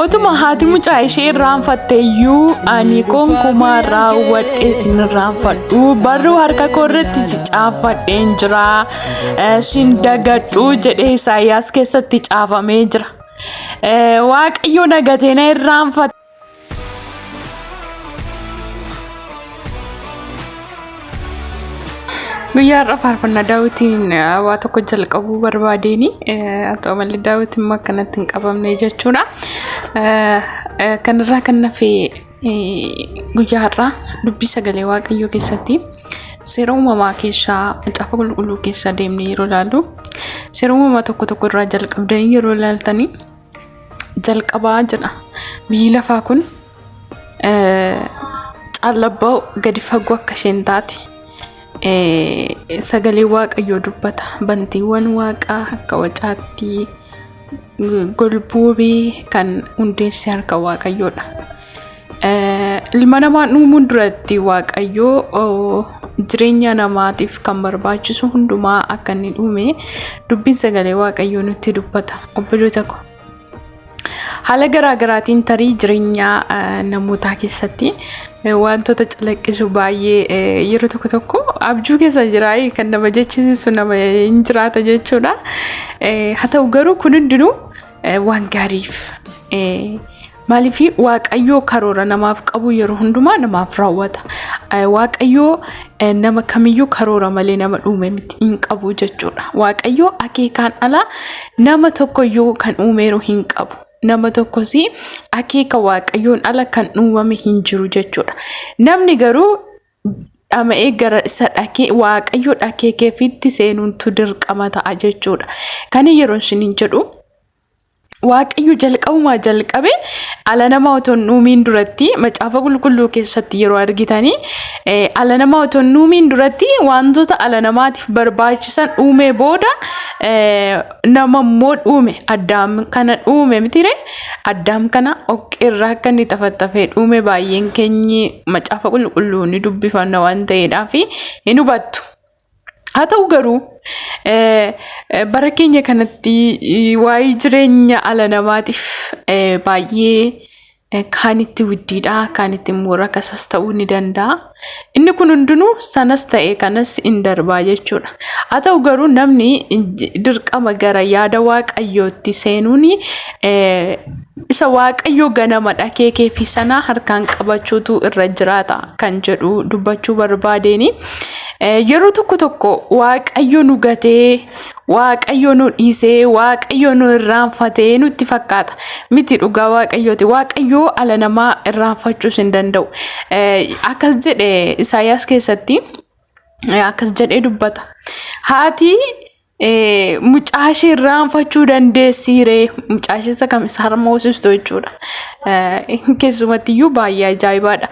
Otuma haati mucaa ishee irraanfatte iyyuu ani gonkumaa raawwadhee sin irraanfadhu. Barruu harka koo irratti si caafadheen jira. Sin dagadhu jedhee Isaayyaas keessatti caafamee jira. Waaqayyo na gatee na irraanfate. Guyyaa har'a faarfannaa daawwitiin waa tokko jalqabuu barbaadeeni. Haa ta'u malee daawwit immoo akkanatti hin qabamne jechuudha. Kanarraa kan hafe guyyaa har'aa dubbii sagalee waaqayyoo keessatti seera uumamaa keessaa macaafa qulqulluu keessa deemnee yeroo ilaallu seera uumamaa tokko tokko irraa jalqabdanii yeroo ilaaltanii jalqabaa jedha. Biyyi lafaa kun callabbaa gadi fagoo akka isheen taate sagalee waaqayyoo dubbata. Bantiiwwan waaqaa akka wacaatti golboobee kan hundeesse harka waaqayyoodha. Ilma namaa uumuun duratti waaqayyoo jireenya namaatiif kan barbaachisu hundumaa akka inni uume dubbiin sagalee waaqayyoo nutti dubbata. Obboloota ko. Haala garaa garaatiin tarii jireenya namootaa keessatti wantoota calaqqisu baay'ee yeroo tokko tokko abjuu keessa jira kan nama jechisiisu nama hin jiraata jechuudha. Haa ta'u garuu kun hundinuu waan gaariif. Maaliif Waaqayyoo karoora namaaf qabu yeroo hundumaa namaaf raawwata. Waaqayyoo nama kamiyyuu karoora malee nama uume miti hin qabu jechuudha. Waaqayyoo akeekaan ala nama tokkoyyuu kan uumeeru hin qabu. Nama tokkos akeeka Waaqayyoon ala kan uumame hin jiru jechuudha. Namni garuu dhama'ee gara isa dhakee Waaqayyo dhakeekeefitti seenuuntu dirqama ta'a jechuudha. Kana yeroo isiniin jedhu Waaqayyo jalqabumaa jalqabe ala namaa otoo hin uumiin duratti macaafa qulqulluu keessatti yeroo argitanii ala namaa otoo hin uumiin duratti wantoota ala namaatiif barbaachisan uumee booda nama immoo uume addaam kana uume mitire addaam kana dhoqqeerraa akka inni tafattafee uume baay'een keenyi macaafa qulqulluu ni dubbifanna waan ta'eedhaaf hin hubattu. Haa ta'u garuu bara keenya kanatti waa'ee jireenya ala namaatiif baay'ee kaanitti widdiidha, kaanitti immoo rakasas ta'uu ni danda'a. Inni kun hundinuu sanas ta'e kanas hin darbaa jechuudha. Haa ta'u garuu namni dirqama gara yaada waaqayyootti seenuun isa waaqayyo ganama dhakeekee fi sana harkaan qabachuutu irra jiraata kan jedhu dubbachuu barbaadeeni. Yeroo tokko tokko Waaqayyo nu gatee, Waaqayyo nu dhiisee, Waaqayyo nu irraanfatee nutti fakkaata. Miti dhugaa Waaqayyooti. Waaqayyo ala namaa irraanfachuus hin danda'u. Akkas jedhe Isaayyaas keessatti akkas jedhee dubbata. Haati mucaa ishee irraanfachuu dandeessii ree? Mucaa ishee isa kam isa harma hoosistu jechuudha. Keessumatti iyyuu baay'ee ajaa'ibaadha.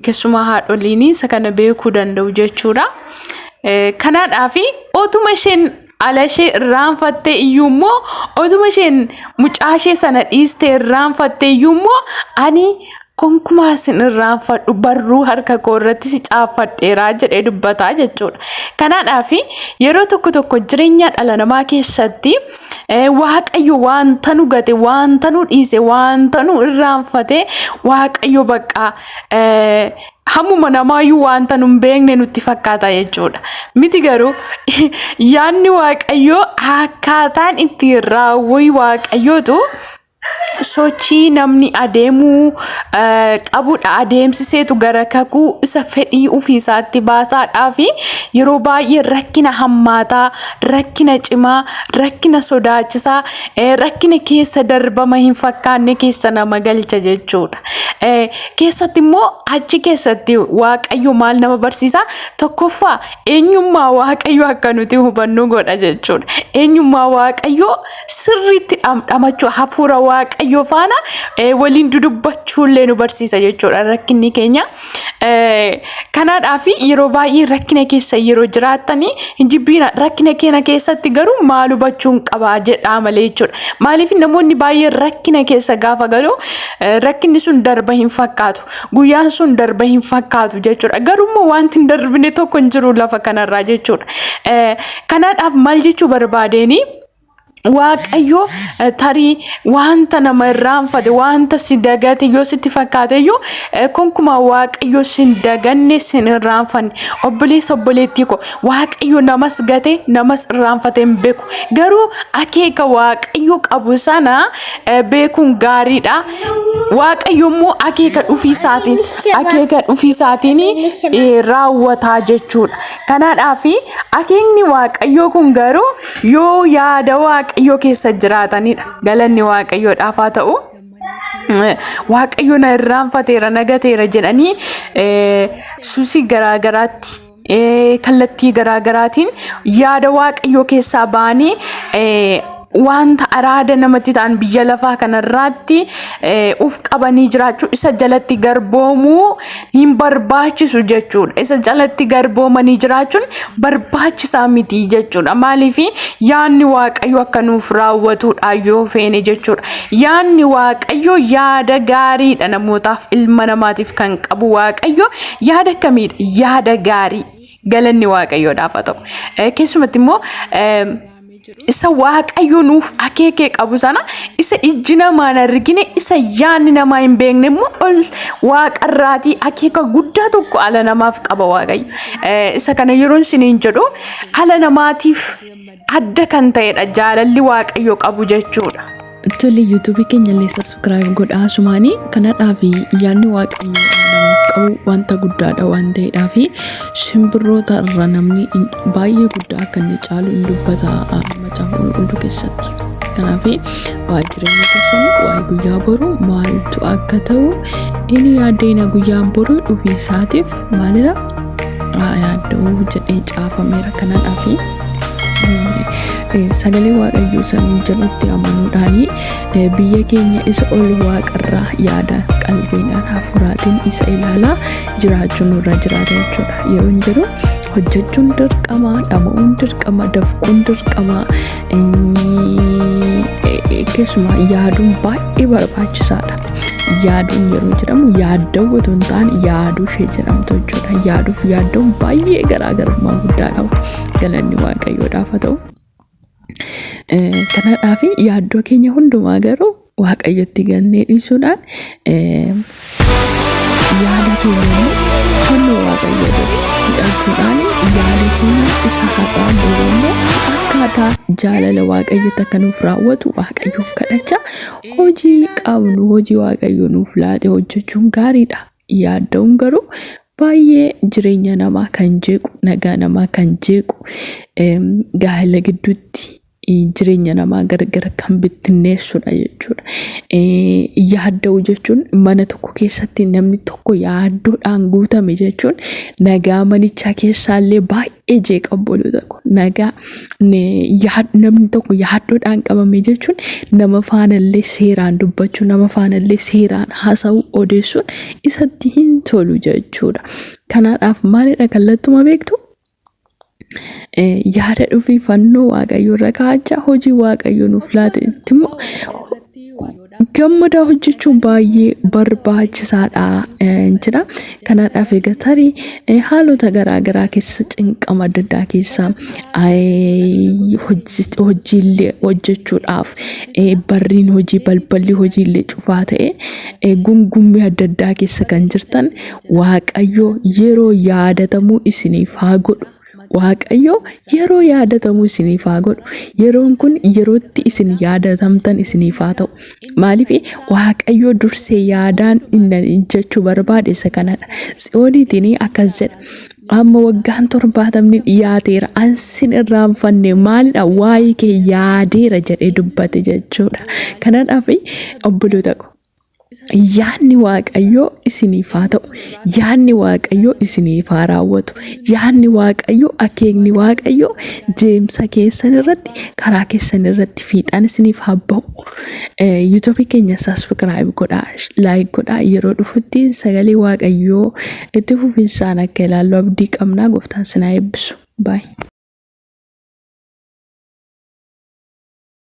Keessumaa haadholiin isa kana beekuu danda'u jechuudha. Kanaadhaaf otuma isheen ala ishee irraanfattee iyyuu immoo otuma isheen mucaa ishee sana dhiistee irraanfattee iyyuu immoo ani gonkumaa sin irraanfadhu barruu harka koo irratti si caaffadheera jedhee dubbataa jechuudha. Kanaadhaaf yeroo tokko tokko jireenya dhala namaa keessatti Waaqayyo wanta nu gate, wanta nu dhiise, wanta nu irraanfate Waaqayyo bakka hammuma namaayyuu wanta nu hin beekne nutti fakkaata jechuudha. Miti garuu yaadni Waaqayyoo akkaataan ittiin raawwii Waaqayyootu sochii namni adeemuu qabudha adeemsiseetu gara kakuu isa fedhii ofiisaatti baasaadhaa fi yeroo baay'ee rakkina hammaataa, rakkina cimaa, rakkina sodaachisaa, rakkina keessa darbama hin fakkaanne keessa nama galcha jechuudha. Keessatti immoo achi keessatti Waaqayyo maal nama barsiisa? Tokkoffaa eenyummaa Waaqayyo akka nuti hubannu godha jechuudha. Eenyummaa Waaqayyoo sirriitti dhamdhamachuu hafuura waaqayyoo faana waliin dudubbachuullee nu barsiisa jechuudha rakkinni keenya. Kanaadhaaf yeroo baay'ee rakkina keessa yeroo jiraattanii hin jibbiina rakkina keenya keessatti garuu maal hubachuun qabaa jedhaa malee jechuudha. Maaliif namoonni baay'een rakkina keessa gaafa galu rakkinni sun darba hin fakkaatu. Guyyaan sun darba hin fakkaatu jechuudha. Garuu immoo wanti hin darbine tokko hin jiru lafa kanarraa jechuudha. Kanaadhaaf maal jechuu barbaadeenii? Waaqayyo tarii wanta nama irraanfate, wanta si dagate yoo sitti fakkaate iyyuu, konkumaa Waaqayyo sin daganne, sin irraanfanne. Obboleessa, obboleettii ko, Waaqayyo namas gate, namas irraanfate hin beeku. Garuu akeeka Waaqayyo qabu sana beekuun gaariidha. Waaqayyo immoo akeeka dhufiisaatiin raawwataa jechuudha. Kanaadhaaf akeekni Waaqayyoo kun garuu yoo yaada Waaqayyoo keessa jiraatanidha. Galanni Waaqayyoodhaaf haa ta'u. Waaqayyo na irraanfateera, na gateera jedhanii suusii garaagaraatti, kallattii garaagaraatiin yaada Waaqayyoo keessaa ba'anii, wanta araada namatti ta'an biyya lafaa kanarraatti uf qabanii jiraachuu, isa jalatti garboomuu hin barbaachisu jechuudha. Isa jalatti garboomanii jiraachuun barbaachisaa miti jechuudha. Maaliif? Yaadni Waaqayyo akka nuuf raawwatudha yoo feene jechuudha. Yaadni Waaqayyo yaada gaariidha namootaaf, ilma namaatiif kan qabu Waaqayyo yaada akkamiidha? Yaada gaarii. Galanni Waaqayyoodhaaf haa ta'u. Keessumatti immoo isa Waaqayyo nuuf akeekee qabu sana, isa ijji namaan argine, isa yaadni namaa hin beekne immoo ol waaqarraatii akeeka guddaa tokko ala namaaf qaba Waaqayyo. Isa kana yeroo isiniin jedhu, ala namaatiif adda kan ta'edha jaalalli Waaqayyo qabu jechuudha. Tole, YouTubeii keenya illee subscribe godhaa sumaanii. Kanadhaa fi yaadni Waaqayyo namaaf qabu wanta guddaadha waan ta'eedhaa fi simbirroota irra namni baay'ee guddaa akka inni caalu hin dubbata Macaafa Qulqulluu keessatti. Kanaaf waa'ee jireenya keessanii, waa'ee guyyaa boruu maaltu akka ta'u inni yaaddeena. Guyyaan boruu dhufii isaatiif maalidha? Yaadda'uu jedhee caafameera. Kanadhaa fi sagalee Waaqayyoo sanuu jedhutti amanuudhaani biyya keenya isa ol waaqarraa yaada qalbiidhaan hafuuraatiin isa ilaalaa jiraachuun nurra jiraata jechuudha. Yeroo hin jedhu, hojjechuun dirqama, dhama'uun dirqama, dafquun dirqama, keessumaa yaaduun baay'ee barbaachisaadha. Yaaduun yeroo jedhamu yaadda'uu otoo hin taane yaaduu ishee jedhamtu jechuudha. Yaaduuf yaadda'uun baay'ee garaagarummaa guddaa qaba. Galanni Waaqayyoodhaaf haa ta'u. Kanaadhaaf yaaddoo keenya hundumaa garuu Waaqayyotti gannee dhiisuudhaan, yaada keenya immoo fannoo Waaqayyoo irratti hidhachuudhaan, yaada keenya isa har'aa boruu immoo akkaataa jaalala Waaqayyotti akka nuuf raawwatu Waaqayyoon kadhachaa, hojii qabnu, hojii Waaqayyo nuuf laate hojjechuun gaariidha. Yaadda'uun garuu baay'ee jireenya namaa kan jeequ, nagaa namaa kan jeequ, gaa'ela gidduutti jireenya namaa gargar kan bittinneessudha jechuudha. Yaadda'uu jechuun mana tokko keessatti namni tokko yaaddoodhaan guutame jechuun nagaa manichaa keessaallee baay'ee jeeqa, obboloota ko. Nagaa namni tokko yaaddoodhaan qabame jechuun nama faanallee seeraan dubbachuu, nama faanallee seeraan haasa'uu, odeessuun isatti hin tolu jechuudha. Kanaadhaaf maalidha kallattuma beektu? Yaada dhufii fannoo Waaqayyoo irra kaa'achaa, hojii Waaqayyo nuuf laate immoo gammadaa hojjechuun baay'ee barbaachisaadha jedha. Kanaadhaaf egaa tarii haalota garaa garaa keessa, cinqama adda addaa keessa, hojiilee hojjechuudhaaf barriin hojii, balballi hojiilee cufaa ta'e, gungummii adda addaa keessa kan jirtan, Waaqayyo yeroo yaadatamuu isiniif haa godhu. Waaqayyo yeroo yaadatamuu isiniif haa godhu. Yeroon kun yerootti isin yaadatamtan isiniif haa ta'u. Maaliif? Waaqayyo dursee yaadaan inni jechuu barbaade isa kanadha. Tsiyooniitiin akkas jedha. Amma waggaan 70 dhiyaateera. Ansin irraanfanne, maalidha? Waa'ee kee yaadeera jedhee dubbate jechuudha. Kanaadhaaf obboloota ko, yaadni Waaqayyoo isiniif haa ta'u. Yaadni Waaqayyoo isiniif haa raawwatu. Yaadni Waaqayyoo, akeekni Waaqayyoo deemsa keessan irratti, karaa keessan irratti fiixaan isiniif haa ba'u. YouTubeii keenya subscribe godhaa, like godhaa. Yeroo dhufutti sagalee Waaqayyoo itti fufinsaan akka ilaallu abdii qabnaa. Gooftaan sinaa eebbisu. Baay'ee.